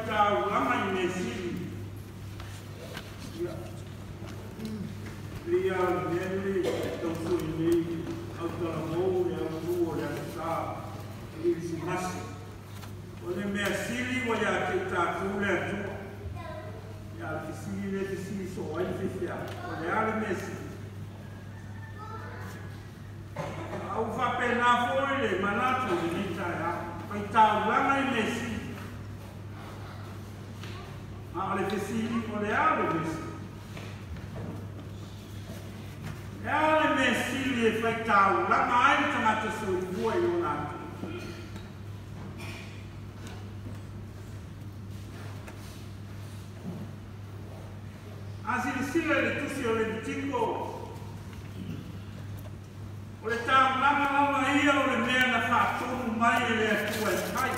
Faitaulaga i mea sili. Ia, pei lava o le mea lenei e tau sui nei autalavou le autū o le Aso Sa o le Kerisimasi. O le mea sili ua ia te i tatou le Atua. Ia, a o le fesili lea e fesili soo ai le faifeau, o le a le mea sili? A ua faapena foi le manatu i lenei taeao, faitaulaga i mea sili. A o le fesili, o le a le mea sili? E a le mea sili e faitaulaga ai le tagata soifua i lona Atua? A silasila i le tusi o Levitiko, o le taulaga lava ia o le mea na faatonu mai e le Atua e fai.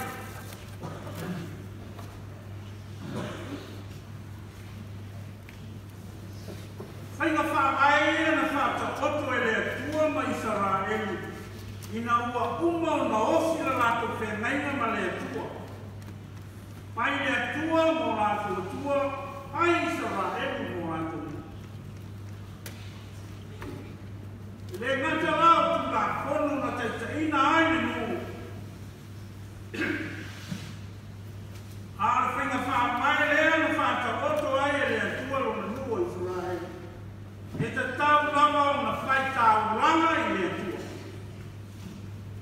Faiga faavae ia na faataoto e le Atua ma Isaraelu ina ua uma ona osi le latou feagaiga ma le Atua. Fai le Atua mo latou Atua, fai Isaraelu mo latou nuu. E le gata la o Tulafono na taitaiina ai le nuu, a o le faiga faavae lea na faataoto ai e le Atua lona nuu o Isaraelu, e tatau lava ona fai taulaga i le Atua.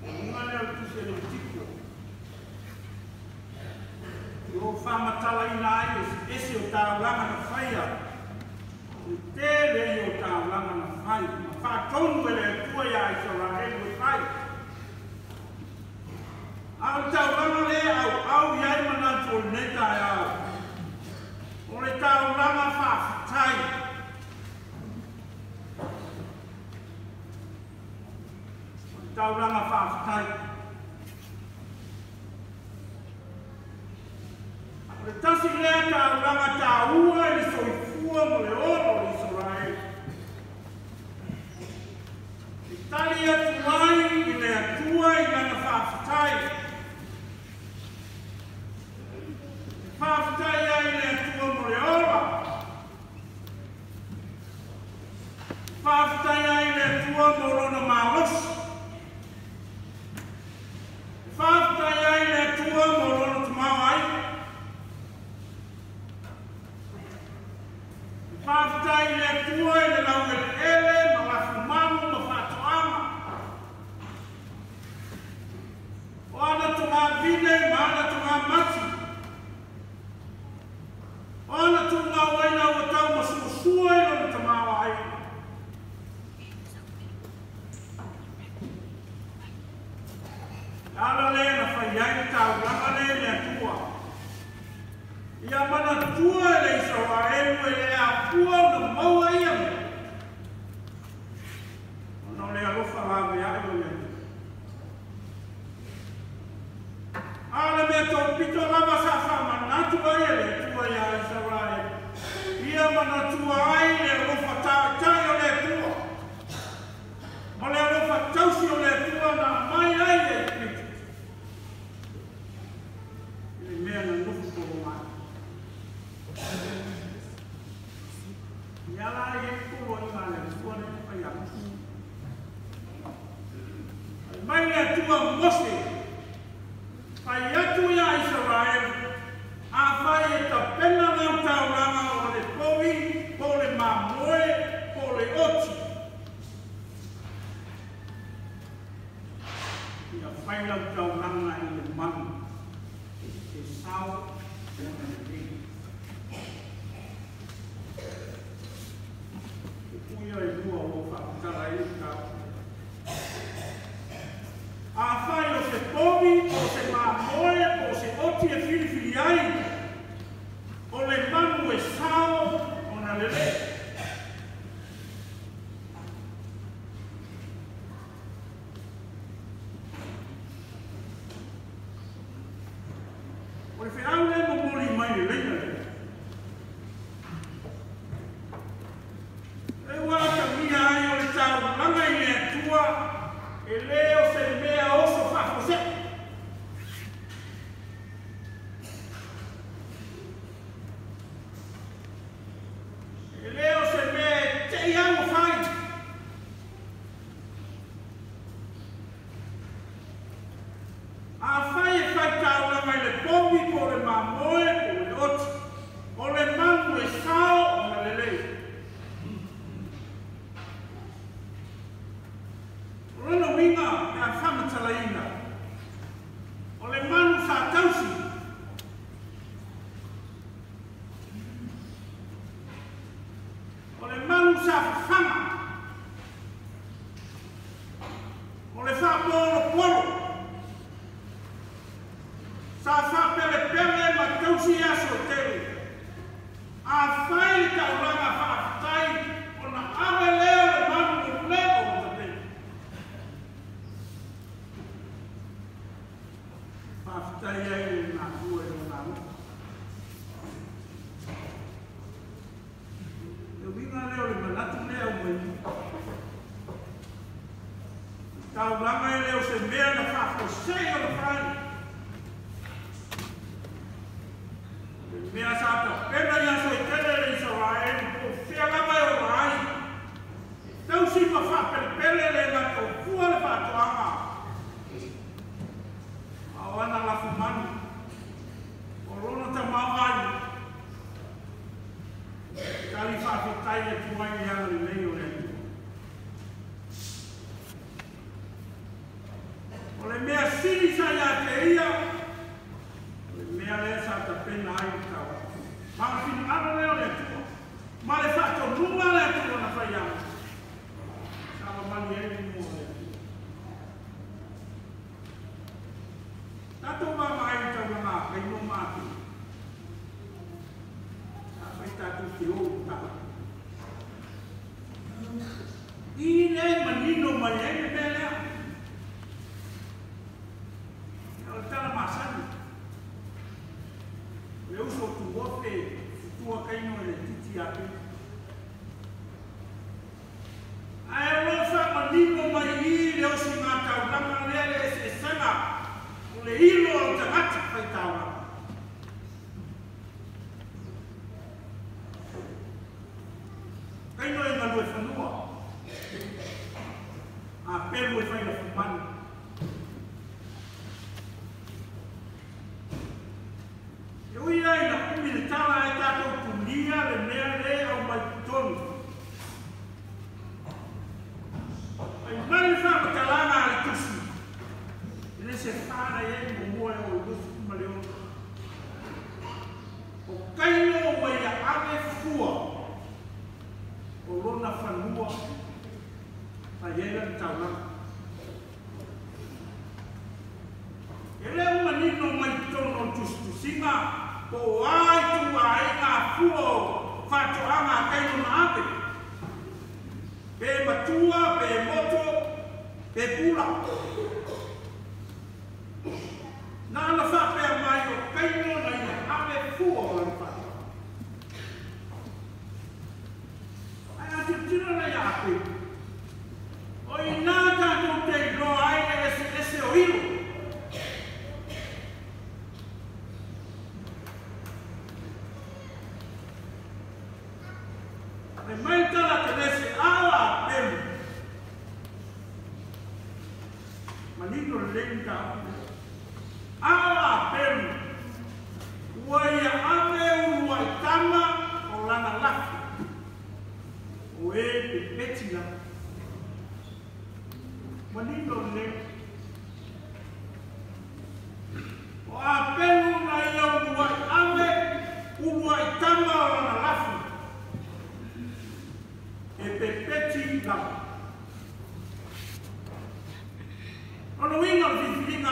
O le uiga lea o le tusi a Levitiko, o lo o faamatalaina ai le eseese o taulaga na faia, o le tele ia o taulaga na fai, ma faatonu e le Atua iā Isaraelu e fai. A o le taulaga lea e auau i ai manatu o lenei taeao, o le taulaga faafetai. O le taulaga faafetai. O le tasi lea taulaga taua i le soifua ma le ola o Isaraelu. E tali atu ai i le Atua i lana faafetai. E faafetai ai i le Atua mo le ola. E faafetai ai i le Atua mo lona malosi. E faafetai ai i le Atua mo lona tamaoaiga. E faafetai i le Atua i le laueleele ma lafumanu ma faatoaga. O ana togavile ma ana togamati. O ana tuugauaina ua tau masuasua i lona tamaoaiga. Le ala lea na fai ai le taulaga lea i le Atua. Ia manatua e le Isaraelu e le afua ona maua ia mea, ona o le alofa laveai o le Atua. A o le mea topito lava sa faamanatu ai e le Atua iā Isaraelu, ia manatua ai le alofa taitai o le Atua, ma le alofa tausi o le Atua na aumai ai e Epiti, i le mea na nofo pologa ai. Ia la e i ai le poloaiga a le Atua lea na fai atu. Fai mai le Atua Mose, fai atu iā Isaraelu, afai e tapena lau taulaga o le povi, po o le mamoe, po o le oti, ia fai lau taulaga i le manu e sao ona lelei. Upu ia e lua ua ou faamatala ai le mataupu. Afai o se povi, po o se mamoe, po o se oti e filifili ai, o le manu e sao ona lelei. O le feau lea e momoli mai le laina lea. mamoe po o le oti. O le manu e sao ona lelei. O lona uiga pe a faamatalaina, o le manu sa tausi. O le manu sa fafaga. O le faapolopolo. Sa faapelepele ma tausi aso tele. Afai le taulaga faafetai ona ave lea o le manu o le o tapena. Faafetai ai le matua i lona alofa. Le uiga lea o le manatu lea ua i. Taulaga e le o se mea na faafuasei ona fai. Le mea sa tapena i aso e tele le Isaraelu po o fea lava e ola ai. E tausi ma faapelepele le latou fua le faatoaga. A o ana lafumanu, o lona tamaoaiga. Tali faafetai atu ai le agalelei o le Atua. O le mea sili sa ia te ia, o le mea lea sa tapena ai le taulaga. Ma o le finagalo lea o le Atua, ma le faatonuga a le Atua na fai ai, sa mamali ai le igoa o le Atua. Tatou vaavaai i le taulaga a Kaino ma Apele. Afai tatou te o i le taulaga. I le manino mai ai le mea lea. O le tala masani. O le uso o Tuofe, tua Kaino i le titi a Apele. Ae o lo o faamanino mai i le osiga taulaga lea le eseesega o le ilo o le tagata fai taulaga. Kaino e galue fanua, Apelu e fai lafumanu. E ui ai na umi le tala ai tatou tunia le mea le aumai totonu. Fai mai le faamatalaga a le Tusi, e le se fa na i ai muamua e oo i 26. O Kaino ua ia ave fua o lona fanua fai ai lana taulaga. E le o manino mai totonu o le tusitusiga po o a ituaiga fua o faatoaga a Kaino na ave, pe matua, pe moto, pe pula. Na ana faapea mai o Kaino na ia ave fua o lana faatoaga. Ae a tilotilo la ia Apelu, o i ina tatou te iloa ai le eseese o ilo. Fai mai le tala a Kenese, a o Apelu. Manino lelei le mataupu lea. A o Apelu, ua ia ave uluai tama o lana lafi, o e pepeti lava. Manino lelei. O Apelu na ia uluai ave uluai tama o lana lafi, e pepeti lava. O le uiga o le filifiliga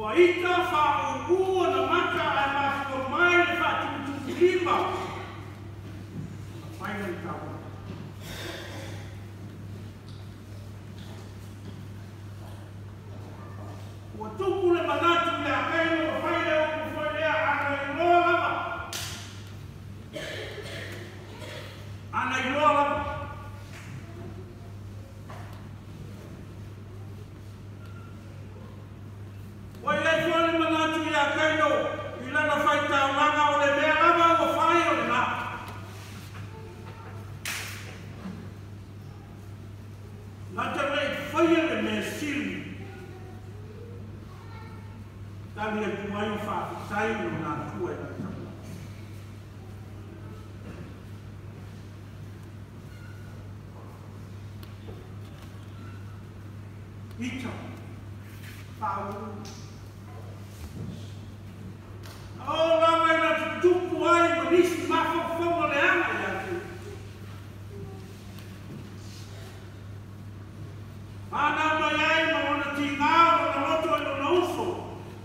Ua ita faauu ona mata ae mafua mai le faatumutumulima ona fai lana taulaga. Ua tupu le manatu ia Kaino ma fai le upu foi lea, ana iloa lava. Ana iloa lava. Ua i ai foi le manatu ia Kaino i lana faitaulaga o le mea lava ua fai o lena. Na te lei faia le mea sili. Tali atu ai faafetai lona Atua i lana taulaga. Ita, faauu. Na oo lava ina tutupu ai ma nisi mafaufauga leaga ia te ia. Fanau mai ai ma lona tigā o lona loto i lona uso,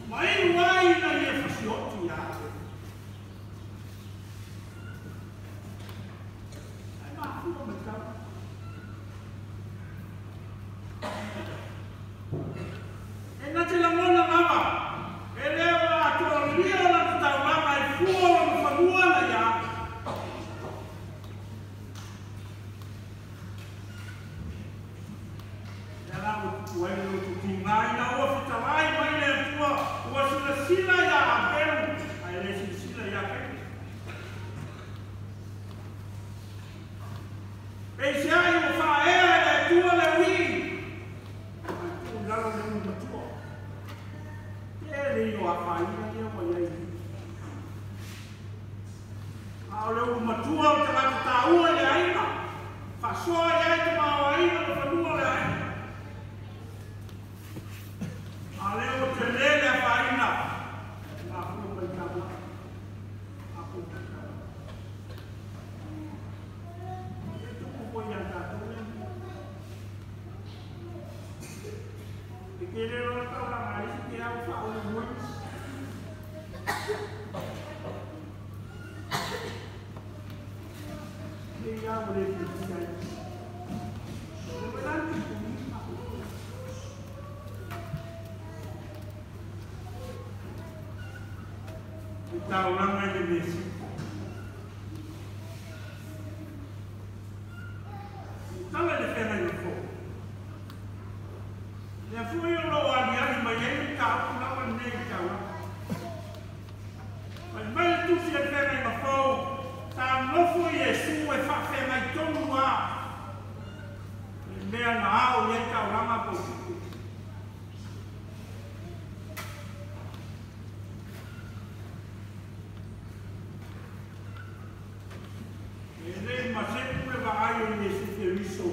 ma iu ai ina ia fasioti ia Abelu. Ae mafua mai tau. E na te lagona lava, e le o atoalia o lana taulaga e fua o lona fanua na ia Abelu. Lea la ua tupu ai le loto tigā ina ua fetalai mai le Atua, ua silasila ia Abelu, ae le silasila ia Kaino. Peiseai ua faaea e le Atua le uii, ae tuu i lalo le ulu matua. Tele ia o afaina ia ua i ai i. A o le ulu matua o le tagata taua i le aiga, faasoa i ai tamaoaiga ma fanua o le aiga. A lea ua tele le afaina, e mafua mai taulaga. Mafua mai taulaga. E tupu foi ia tatou lea. E tele loa le taulaga a isi te au faauluulu ai nisi. Nei lava ua le fiafia ai. Le mai la le tupu i Le taulaga i le mea sili. Le tala i le feagaiga fou. Lea foi o lo o aliali mai ai le mataupu lava lenei i le taulaga. Fai mai le tusi a le feagaiga fou, sa nofo Iesu e faafeagai tonu lava le mea na ao i ai taulaga po o tupu. E le masepu le vaai o Iesu Keriso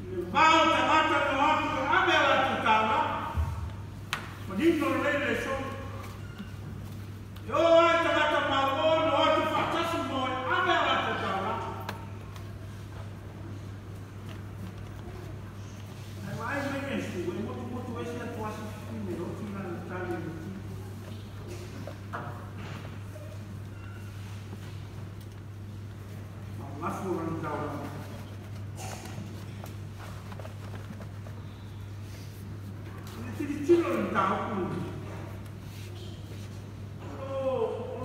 i le va o tagata na o atu e ave a latou taulaga. Manino lelei le solo. E o ai tagata mauo na o atu faatasi mo e ave a latou taulaga. Ae vaai mai Iesu e motumotu ese atu asi fifine oti lana tali i le tino. Ma o lafu o lana taulaga. I le tilotilo i le mataupu lenei, o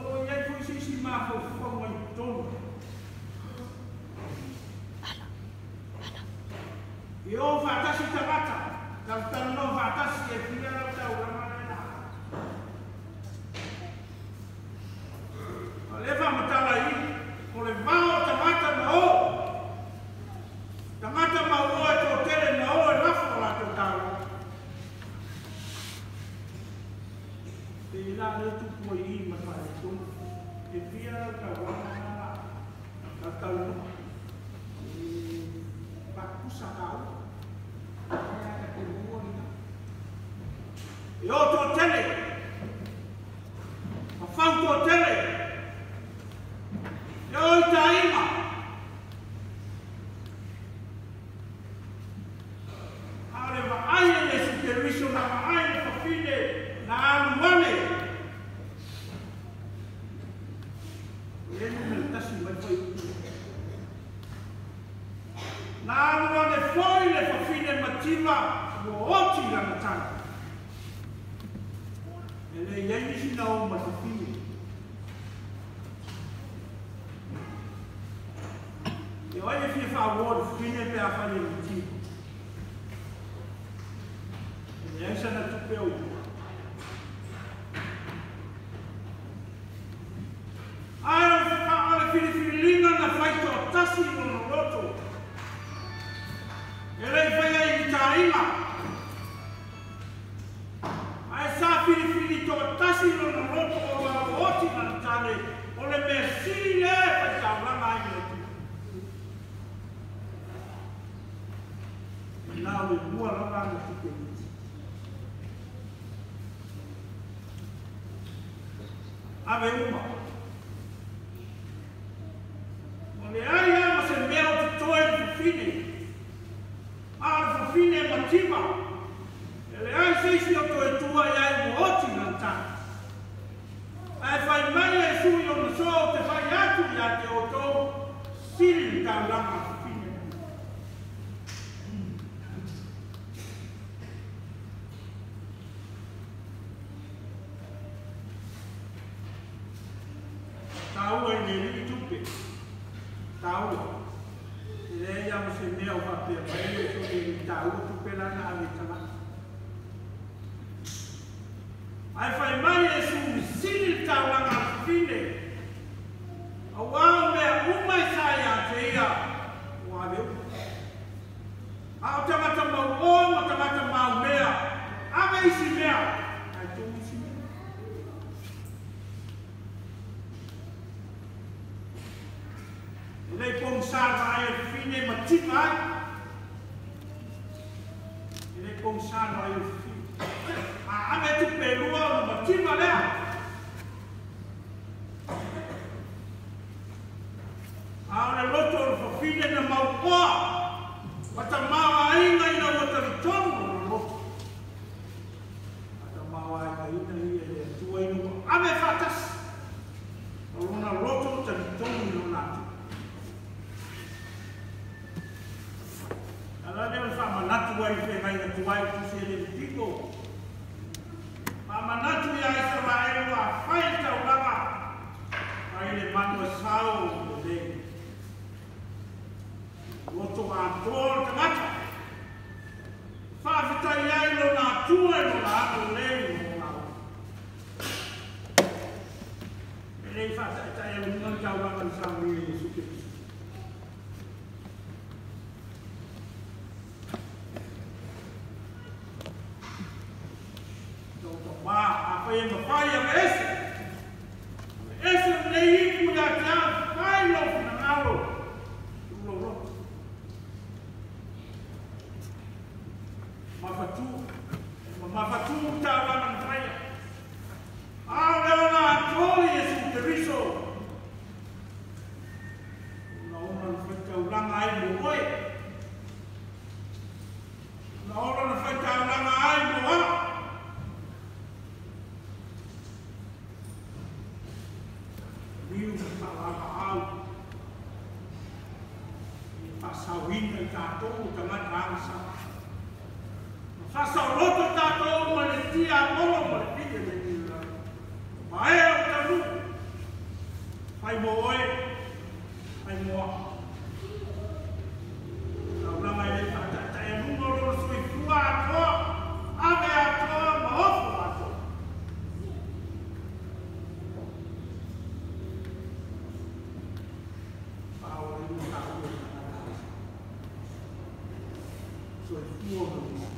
lo o i ai foi se isi mafaufauga i totonu. E o faatasi tagata, talatalanoa faatasi e fia lau taulaga lea. A o lea faamatala i i, o le va o tagata na o, tagata mauoa e toatele na o e lafo o latou taulaga. Pei la lea tupu ai i i ma le faaletonu. E fia lau taulaga lena la talatalanoa. E faatusa taua. E o toatele, ma fau toatele, e o i taaiga. A o le vaai a Iesu Keriso na vaai le fafine. fafine na alu ane. E numera tasi mai fai upu. Na alu ane foi le fafine mativa ua oti lana tane. E le iai nisi na o ma fafine. E oi e fia whaoa le fafine pe a whai e mativa. E leai sana tupe o ia. Ae o le filifiliga na faitoatasi i lona loto. E le'i faia i ni taaiga. Ae sa filifili toatasi i lona loto ona ua oti lana tane, o le mea sili lea e faitaulaga ai i le Atua. E na o le lua lava ana tupe iti. Ave uma. Ua leai lava ma se mea o totoe i le fafine, a o le fafine e mativa, e leai se isi o toe tua i ai ua oti lana tane. Ae fai mai Iesu i lona soa, Ou te fai atu ia te outou, sili le taulaga a le fafine. Taua i le alii tupe. Taua. E leai lava ma se mea o faapea mai e so le alii taua tupe la na ave i tagata. Ae fai mai Iesu, sili le taulaga a le fafine, auā o mea uma e sa ia te ia, ua ave uma. A o tagata mauō ma tagata maumea, ave isi mea, ae tuu isi mea. E lei pogisa le vaai a le fafine ma tika ai. E lei pogisa le vaai a le fafine. A ave tupe e lua ona mativa lea. A o le loto o le fafine na mauoa ma tamaoaiga ina ua talitonu lona loto. A tamaoaigaina ia e le Atua ina ua ave faatasi ma lona loto talitonu i lona Atua. Ala lea o le faamanatu ai i le feagaiga tuai o le Tusi e Levitiko. Faamanatu iā Isaraelu afai le taulaga mai le manu e sao o le loto atoa o le tagata. Faafetai ai lona Atua i lona agalelei ma lona alofa. E le i faataetaealuga le taulaga na saunia e Iesu Keriso. Tou tamā, afai e mafai, aveese. Aveese lenei ipu ia te au, fai lou finagalo, tuu lou loto. Mafatu, ma mafatu le taulaga na faia. A o le ola atoa o Iesu Keriso, ona ola na faitaulaga ai mo oe. Ona ola na faitaulaga ai mo au. Liu ma faalapaau e faasaoina i tatou o tagata agasala. Ma faasaoloto tatou ma le tiapolo ma le pine lenei o lalo. Maea o taunuu, fai mo oe, fai mo au. Taulaga e le faataetaealuga o lona soifua atoa, ave atoa ma ofo atoa. Faaolaina taua i tagata agasala. Soifua ma ia.